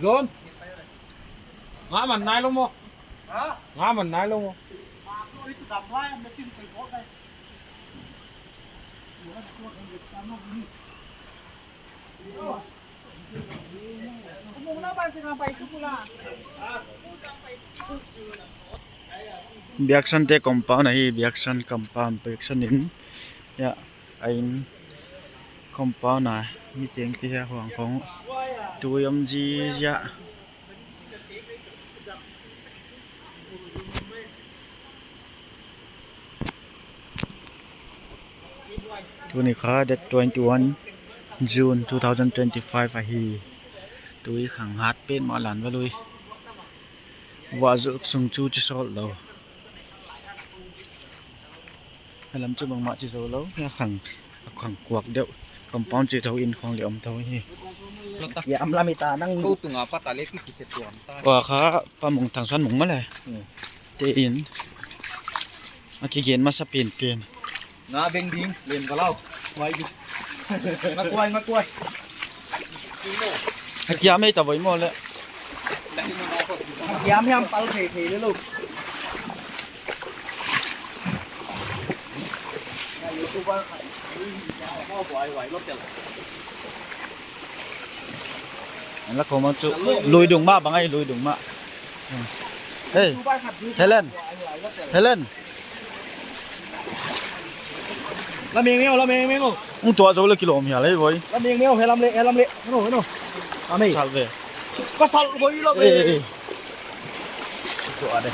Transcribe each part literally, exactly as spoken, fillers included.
Zon. Ngah man nai lo maw? Ha? Ngah man nai lo maw? Biaksan te compound ahi, Biaksan compound, Biaksan in. Ya, a inn compound a mi teng te hia huang khong tui om zizia. Tuni kha date twenty one June two thousand twenty five ahi. Tui khang hat pen mah lan va lui. Vuah zuk sung cu ci sawt lo. A lam cu bangmah ci zo lo. A khang, a khang kuak deuh. Compound ci tho in khong le om tho hi. Ya am lam i ta nang. Ko tunga pata le ki ki se tuam ta. Ua kha pa mung thang san mung ma le. Hmm. Te in. A kigen masa penpen. Nga beng ding, len ka lau. Kuai ding. Nga kuai, nga kuai. A kiam ei ta voi maw le. A kiam hiam pal thei thei le lo. An la kho mang cu lui dung mah bang ai, lui dung mah. Hei, Helen. Helen. La meng meng, la meng meng. Ung tua zo le kilom hia lei voi. La meng meng, helam le, helam le. Heno, heno. Amei. Sal ve. Ka sal voi lo ve. Eh, eh. Tua de.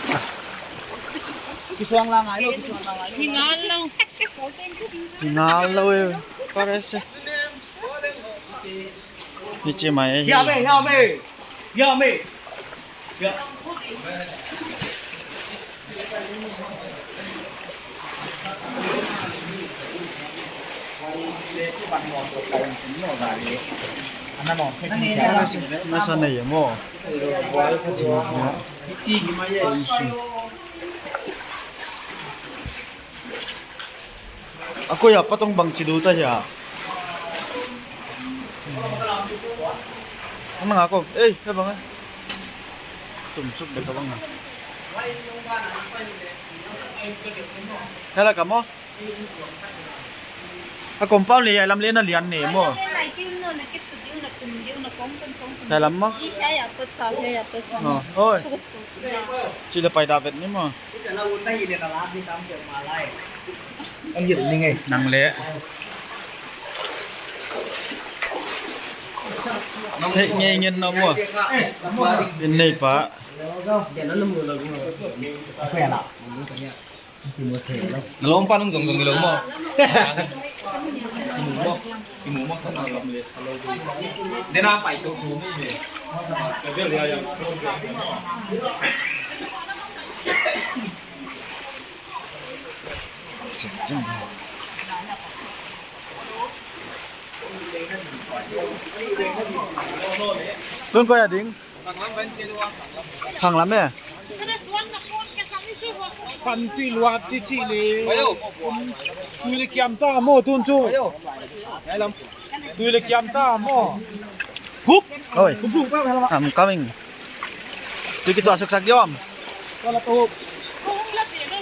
Kisuang la ngai lo, kisuang la ngai lo. Hi ngal lo. Hi ngal lo e. Parece. Hi ci mai hi. Hiam e, hiam e. Hiam e. Hiam. Nasa nei maw? A koi a patong bang ci du ta hia? Ang nga ko, eh, ka bang a tum suk bek ka bang a. Hala ka maw? A compound le a lam le na lian ne maw? Ka lam maw? Oi. Ci le pai da vet ni maw? Nang le. Hei, ngei ngen na mua. Din nei pa. Na lawm pa nung zong zong i lo maw? I mu maw? I mu maw? Dena pai to. Tun koi a ding? Khang lam e. Khan tui luat ti ci le. Tui le kiam ta maw tun cu. Tui le kiam ta maw? Hup! Oi. Hup, hup, hup. I'm coming. Tui kituah suksak diam.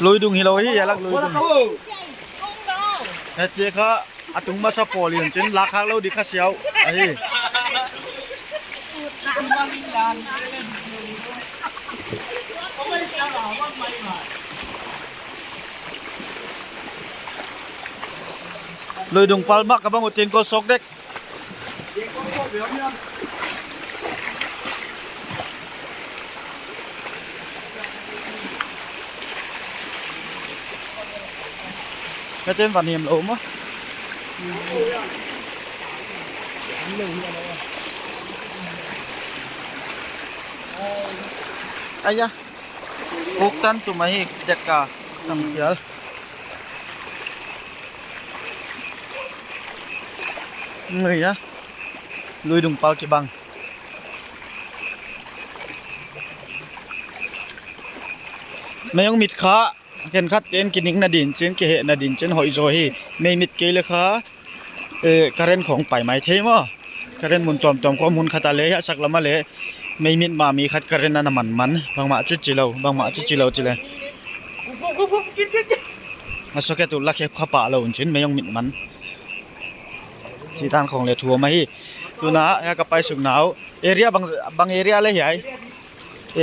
Lui dung hi lo hi, a lak lui dung. Heti kha a tung masa pawl in cin lak khak lo di kha siau. Ahi. Lui dung pal mah ka bang uh tin kol sok dek. Ka ten van hiam lo maw? Aya. Buk tan tu mai hi dek ka. Tam pial. Ngui a. Lui dung pal kibang. Mei hong mit kha, khenkhat ten kining nading cin, kiheh nading cin hoih zaw hi. Mei mit kei le kha, eh, current khawng pai mai thei maw? Current mun tuamtuam khawng mun khat a le, a sak lam a le, mei mit mah mi khat current a na man man. Bangmah ci ci lo, bangmah ci ci lo ci le. A socket uh la khep kha pah lo un cin, mei hong mit man. Cih dan khawng le thu om ahi. Tuna, hia ka paisuk nau. Area bang, bang area le hiai.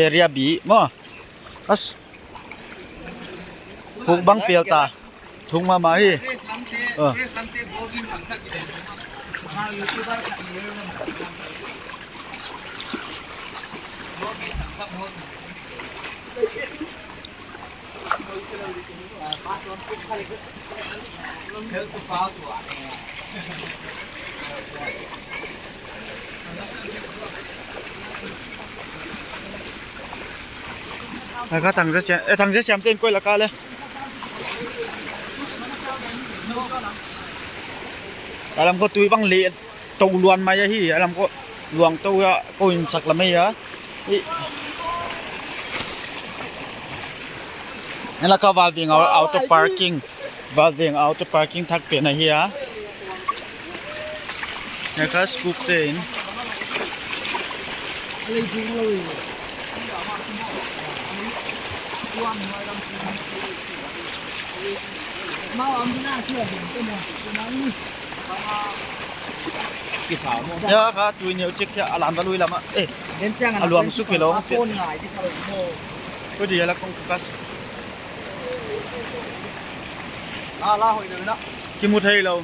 Area B maw. As. Huk bang pial ta. Thuk mahmah hi. Ah. Ka thang ze siam, eh, thang ze siam ten koi la ka le. Ka lam ko tui bang le. To luan mai ahi, a lam ko luang to a, ko in sak lam ahi a. I, a la ka Valveng au-, auto parking, Valveng auto parking thak pen ahi a. A ka scoop te in. Ya, ka tui neu cik ya, a lan va lui lam ah. Eh, a luang suk hi lo. Ko di ya la kong focus. Kimu thei lo.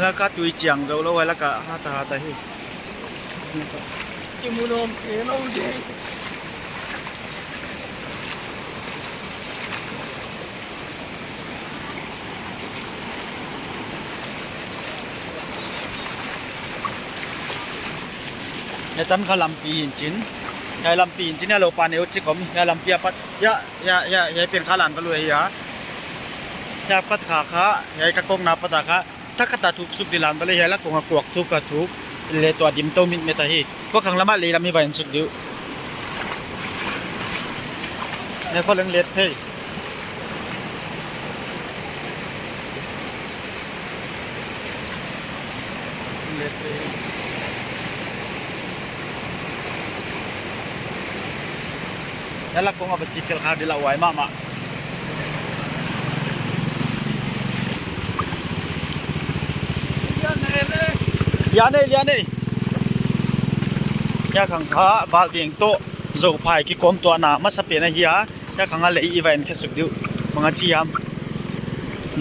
Laka tui ciang zo lo, laka hata hata hi. Hiai tan kha lampi in cin. Hiai lampi in cin, hiai lo pan eu cik om, hiai lampi a pat. Ya, ya, ya, hiai pen kha lan va lui a. Hiai pat kha kha, hiai ka kong na pat a kha. Thak khat a thuk suk di lan va le, hiai la kong a kuak thuk a thuk. Le tua dim to mit met a hi. Kua khang lam a lei lam hi va en suk diu. Hiai kua leng let thei. Hiai la kong a va sik kel kha di la uai mahmah. Lian ei, lian ei. Hiai khang kha Valveng toh Zophai kikom tuahna masa pen ahi a. Hiai khang a lei i va en khe suk diu. Bang a ci hiam.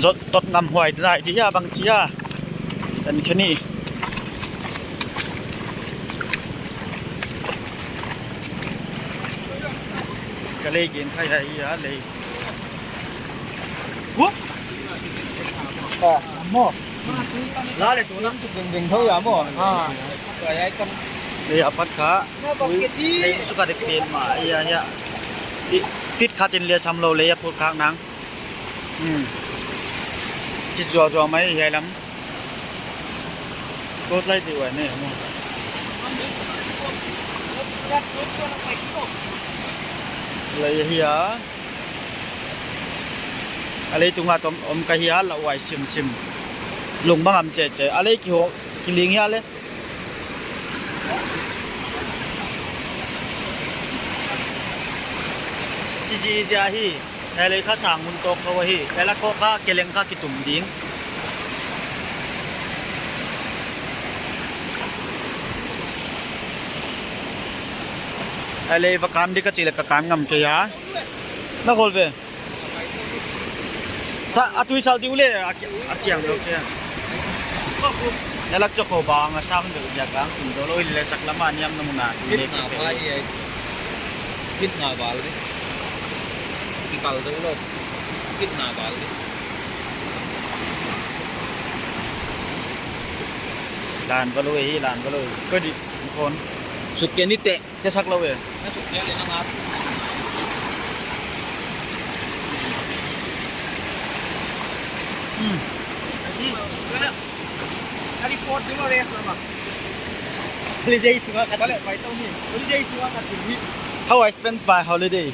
Zot tot ngam huai dai di hia bang ci a. En khe ni. Ka lei gen kha hiai a lei. Huh? Ah, maw. La le tu na. Ding ding tho ya maw. Ah. Lei a pat kha. Ui, lei suka dek pen ma. Ya, ya. Ti, tit khat in le sam lo lei a phut khak nang. Hmm. Ci zuau zuau mai hiai lam. Ko tlai ti uai ne maw. Lei hi a. A lei tunga tom om ka hi a, la uai sim sim. Lung bang am ce ce. A lei ki ho, ki ling hi a le. Ci ci zia hi. Hiai lei kha sang mun tawk kho ahi. Hiai la kho kha keleng kha kitum ding. Hiai lei va kan di ka ci le ka kan ngam kei a. Na khol ve. Sa, a tui sal diu le, a ki-, a ciang lo kei a. Hiai lak cawk kho bang a sang deuh ziak a, kum zo lo hi le sak lam a niam na mun a tui le kei. Kit na bal di. Kikal deuh lo. Kit na bal di. Lan va lo hi, lan va lo hi. Ko di, phone. Suk ke ni te. Ke sak lo e. Na suk ke le na ngat. Hmm. Holiday sunga khat. Bale, pai tau ni. Holiday sunga khat ni. How I spend my holiday.